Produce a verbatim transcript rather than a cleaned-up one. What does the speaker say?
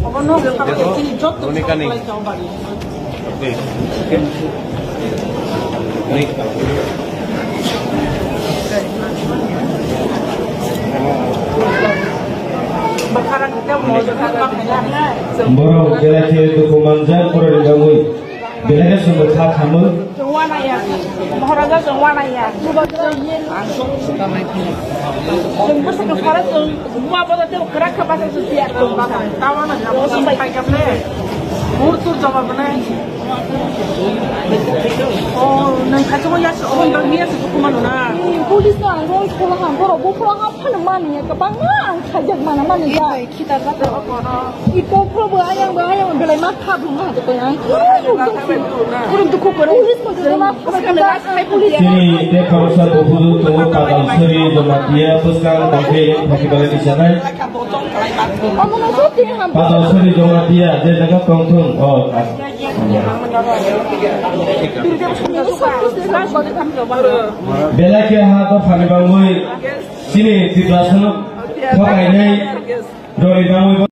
Obono kabo chini jotto Monika ni. Supply chao bari. Okay. Ni. Bakharan kita mau. Borok belai khe dukhu manjak borokni bagwi. Belai khe chwngno kha khamwi. Chwng uanaiya. Maharaja chwng uanaiya. Chwng bwswk phara chwng buma boda tei kwrak khe basa chwng tiya chwng basa. Tawana jabo chwng pai kable. Hur tur jawab nai. Oh, nang khachu ya chwng dang niya chwng kumano na. Police no ang roi khola ham, borok bo khola ham phano mani ya, kwbangma ang khaijak mana mani ya. Ito probo ayang bo ayang belai ma kha buma de ko yang. Urung dukhu kore. Police mo de ma kha police. Chini te khoroksa buphuru tongo Padalsari Jamatia bwskang dakhe phaki balai ni sanai. Omo no so tini ham. Padalsari Jamatia je jaga tongthung o. Belai khe ha to phani bangwi chini Tiprasa no thokainai rori bangwi.